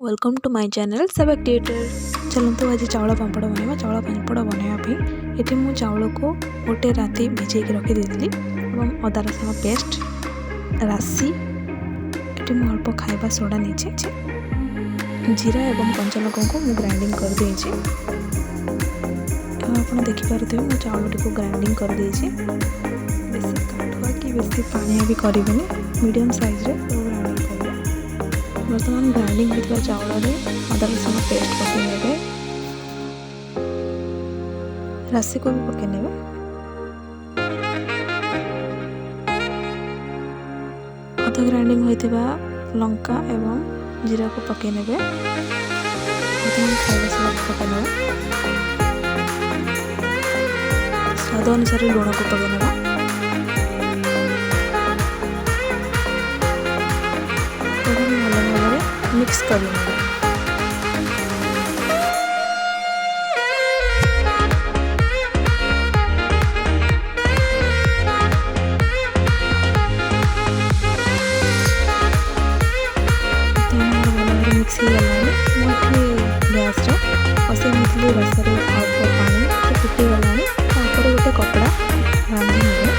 Welcome to my channel Sabak Theatre। ଚାଲନ୍ତୁ, ଆଜି ଚାଉଳ ପାମ୍ପଡ଼ ବନେଇବା। ଚାଉଳ ପାମ୍ପଡ଼ ବନେଇବା ପାଇଁ ଏଠି ମୁଁ ଚାଉଳକୁ ଗୋଟେ ରାତି ଭିଜେଇକି ରଖିଦେଇଥିଲି ଏବଂ ଅଦା ରସୁଣ ପେଷ୍ଟ, ରାଶି, ଏଠି ମୁଁ ଅଳ୍ପ ଖାଇବା ସୋଡ଼ା ନେଇଛି। ଜିରା ଏବଂ କଞ୍ଚା ଲଙ୍କାକୁ ମୁଁ ଗ୍ରାଇଣ୍ଡିଙ୍ଗ କରିଦେଇଛି ଏବଂ ଆପଣ ଦେଖିପାରୁଥିବେ, ମୁଁ ଚାଉଳଟିକୁ ଗ୍ରାଇଣ୍ଡିଙ୍ଗ କରିଦେଇଛି। ବେଶୀ କାଠୁଆ କି ବେଶୀ ପାଣିଆ ବି କରିବେନି, ମିଡ଼ିୟମ୍ ସାଇଜ୍ରେ ଗ୍ରାଇଣ୍ଡିଙ୍ଗ କରିବେ। ବର୍ତ୍ତମାନ ଗ୍ରାଇଣ୍ଡିଙ୍ଗ ହୋଇଥିବା ଚାଉଳରେ ଅଦା ରସୁଣ ପେଷ୍ଟ ପକାଇ ନେବେ, ରାଶିକୁ ବି ପକାଇ ନେବେ। ଅଧ ଗ୍ରାଇଣ୍ଡିଙ୍ଗ ହୋଇଥିବା ଲଙ୍କା ଏବଂ ଜିରାକୁ ପକାଇ ନେବେ। ବର୍ତ୍ତମାନ ଖାଇବା ସୋଡ଼ାକୁ ପକାଇ ନେବେ। ସ୍ୱାଦ ଅନୁସାରେ ଲୁଣକୁ ପକାଇ ନେବା ଏବଂ ଭଲ ଭାବରେ ମିକ୍ସ କରିନେବା। ବର୍ତ୍ତମାନ ମୋର ଭଲ ଭାବରେ ମିକ୍ସ ହେଇଗଲାଣି। ମୁଁ ଏଠି ଗ୍ୟାସ୍ରେ ବସେଇ ନେଇଥିଲି ରସରେ ଅଳ୍ପ ପାଣି, ସେ ଫୁଟିଗଲାଣି। ତାପରେ ଗୋଟେ କପଡ଼ା ବାନ୍ଧି ନେବେ।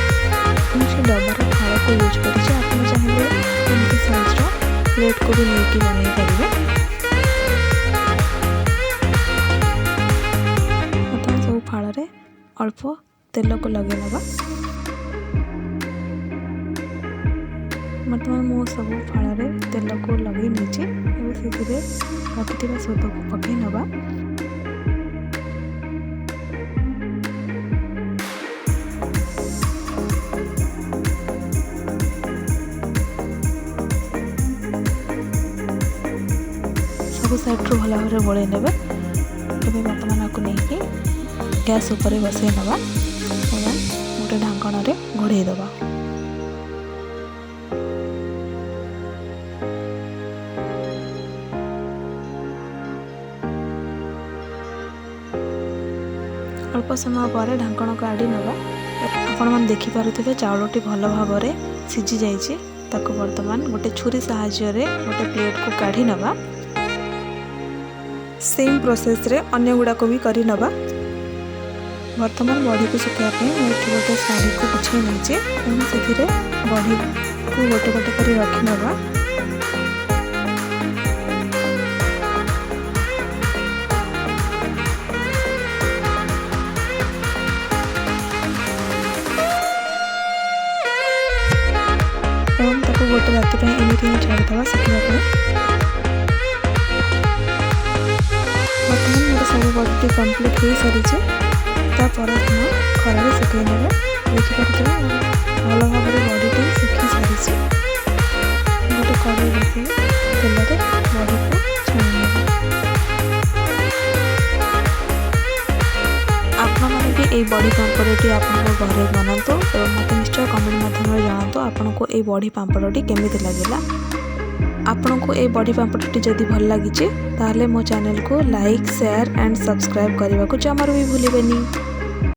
ମୁଁ ସେ ଡବାର ଫାଳକୁ ୟୁଜ୍ କରିଛି। ଆପଣ ଚାହିଁଲେ ଏମିତି ସାଇଜ୍ର ପ୍ଲେଟ୍କୁ ବି ନେଇକି ବନେଇ ପାରିବେ। ବର୍ତ୍ତମାନ ସବୁ ଫାଳରେ ଅଳ୍ପ ତେଲକୁ ଲଗେଇ ନେବା। ବର୍ତ୍ତମାନ ମୁଁ ସବୁ ଫାଳରେ ତେଲକୁ ଲଗେଇ ନେଇଛି। ଏବେ ସେଥିରେ ରଖିଥିବା ସୋଦକୁ ପକାଇ ନେବା। ସବୁ ସାଇଡ଼ରୁ ଭଲ ଭାବରେ ଗୋଳେଇ ନେବେ। ଏବେ ବର୍ତ୍ତମାନ ଆକୁ ନେଇକି ଗ୍ୟାସ୍ ଉପରେ ବସେଇ ନେବା ଏବଂ ଗୋଟେ ଢାଙ୍କଣରେ ଘୋଡ଼େଇ ଦେବା। ଅଳ୍ପ ସମୟ ପରେ ଢାଙ୍କଣ କାଢ଼ି ନେବା। ଆପଣମାନେ ଦେଖିପାରୁଥିବେ, ଚାଉଳଟି ଭଲ ଭାବରେ ସିଝି ଯାଇଛି। ତାକୁ ବର୍ତ୍ତମାନ ଗୋଟେ ଛୁରୀ ସାହାଯ୍ୟରେ ଗୋଟେ ପ୍ଲେଟ୍କୁ କାଢ଼ି ନେବା। ସେମ୍ ପ୍ରୋସେସ୍ରେ ଅନ୍ୟ ଗୁଡ଼ାକ ବି କରିନେବା। ବର୍ତ୍ତମାନ ବଢ଼ିକୁ ଶୁଖାଇବା ପାଇଁ ମୁଁ ଏଠି ଗୋଟେ ଶାଢ଼ୀକୁ ବିଛେଇ ନେଇଛି ଏବଂ ସେଥିରେ ବଢ଼ିକୁ ଗୋଟେ ଗୋଟେ କରି ରଖିନେବା ଏବଂ ତାକୁ ଗୋଟେ ରାତି ପାଇଁ ଏମିତି ହିଁ ଛାଡ଼ିଦେବା ଶୁଖିବା ପାଇଁ। ବର୍ତ୍ତମାନ ମୋର ସବୁ ବଢ଼ିଟି କମ୍ପ୍ଲିଟ୍ ହୋଇସାରିଛି। ତା ପରଦିନ ଖରାରେ ଶୁଖାଇ ନେବେ। ଦେଖିପାରୁଥିବେ, ଭଲ ଭାବରେ ବଢ଼ିଟି ଶୁଖି ସାରିଛି। ଗୋଟେ କଡ଼େଇ ବସେଇ ତେଲରେ ବଢ଼ିକୁ ଛାଣି ନେବେ। ଆପଣମାନେ ବି ଏଇ ବଢ଼ି ପାମ୍ପଡ଼ଟି ଆପଣଙ୍କ ଘରେ ବନାନ୍ତୁ ଏବଂ ମୋତେ ନିଶ୍ଚୟ କମେଣ୍ଟ ମାଧ୍ୟମରେ ଜଣାନ୍ତୁ, ଆପଣଙ୍କୁ ଏଇ ବଢ଼ି ପାମ୍ପଡ଼ଟି କେମିତି ଲାଗିଲା। ଆପଣଙ୍କୁ ଏଇ ବଢ଼ି ପାମ୍ପଡ଼ଟି ଯଦି ଭଲ ଲାଗିଛି, ତାହେଲେ ମୋ ଚ୍ୟାନେଲକୁ ଲାଇକ୍, ସେୟାର ଆଣ୍ଡ ସବସ୍କ୍ରାଇବ୍ କରିବାକୁ ଜମାରୁ ବି ଭୁଲିବେନି।